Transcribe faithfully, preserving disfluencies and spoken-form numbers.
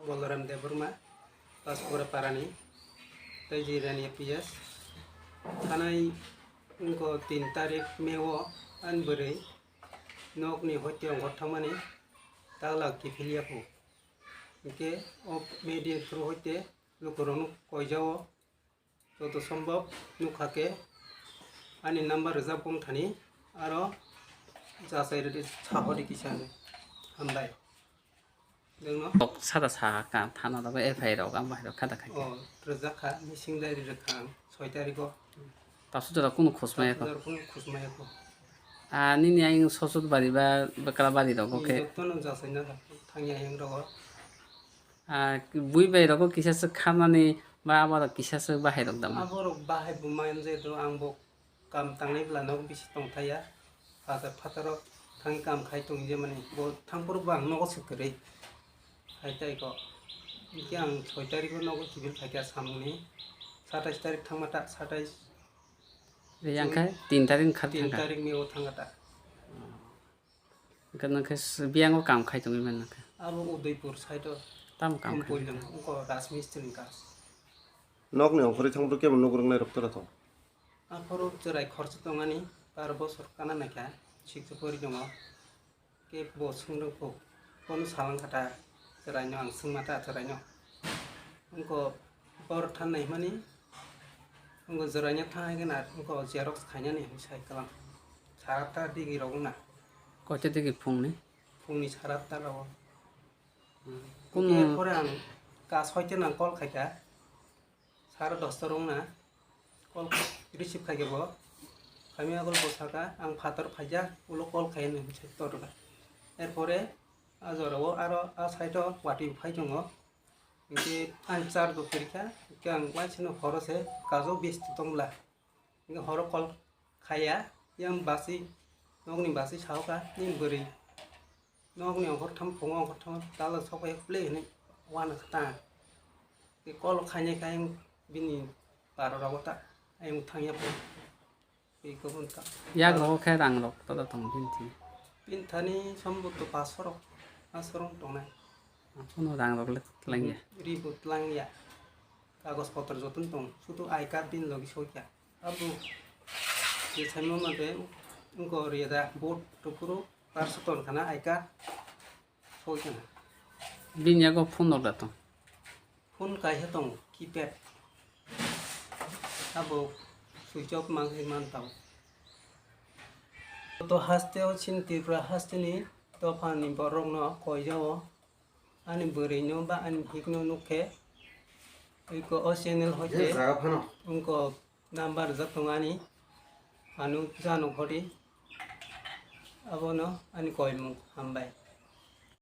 Balaram Debbarma, Paskura Parani, tei Jirani P S. Thanai wngkha tin tarik May o, ani bwrwi nokni hoite ongkhor thangmani taglak kiphilya kho. Hinkhe o media through hoite lukurokno koijao. Joto sombhob nukha khe ani number rwjak bumthani aro jachai rwdi, sahodi kisa hinwi. Hambai. Dengno? Kok sada sa ka thana da ba F I R rok ang bahai rok khada khai. O, rwjak kha, missing diary rwkha ang soi tarikh o. Tasu jora kunu khosmaya ko. Tasu jora kunu khosmaya ko. A, nini ayang sosot bari ba, bakla bari rok khe. Jotono jachai na thangya ayang rogo. Ah, bui bai rogo kisa swk khamani ba abo rok kisa swk bahai rok dama. Abo rok bahai bo maya wng je do, ang bo kam tangnai bwla nogo bisi tong thaya. Bazar phatar rok thangwi kam khai tong je mani bo thang phuru bo ang nogo swk kwrwi. Hai tai ko. Hingke ang soi tarik o nogo kiphil khai kha samung ni. Satais tarik thangma ta, satais. Yang khai tin tarik khar tin thang kha. Tarik ni o thang kha ta. Hwnkhe nang khe s-, biyang o kam khai tongwi man nang khe. Abo Udaipur side o. Tamo kam khai? Poilung, wngkha Rajmistri ni kaam. Nokni ongkhorwi thangphuru kebo nuk rwngnai rok tora tong? Aphuru chwrai khorsa tongani, bar bosor kana naikha, siksa pori tongo. Kebo swngdok kho, bono salang kha ta, chwraino ang swngma ta chwraino. Wngkha bor than naimani, wngkha jwraino thang hai khe na, wngkha xerox khainani hinwi sai kwlang. Sara ta digi rok wngna. Koita digi phungni? Phungni sara ta rogo. Hmm. Kunu- Hingkhe pore ang ka soite nang call khaikha. Sara dosta rok wngna. Call receive khaikhe bo. Khamya agol bo sakha, ang phatar phaijak, ulo call khai hinwi sai torkha. Erpore a jorao aro a side o watwi phai tongo. Hingke ang charge bo kwrwi kha, hingke ang waisano horo se kajo besti tong bwla. Hingke horo call khaiya, yang basi, nokni basi sao kha, nini bwrwi nokni ongkhor tham, phungo ongkhor tham, tala sok bai play hinwi uanw kha ta. Hingke call khainai kha, yang bini para rogo ta, ayung thangya pho. Eko wngkha. Yak rogo khe rang rok tada tong bini thani? Bini thani sombhoto paso rok, paso rok tongnai. Aphano rang rok le twlangya? Ribo twlangya. Kagoj potro jotono tong, sudu I card bini logi sokya. Abo je saimano de wngkha riyada vote rwphuru parso tongkha na I card. Soi kheno. Bini yago phone rok da tong? Phone kaisa tongo, keypad. Abo switch off man khai man tong. To haste o chini Tripura haste ni dopha ni borok no koijao. Ani bwrwi no ba ani hik no nuk khe. Iko o channel hoite. Jaga phano. Wngko number rijak tongo ani. Ano jano hori. Abono ani koimung hambai.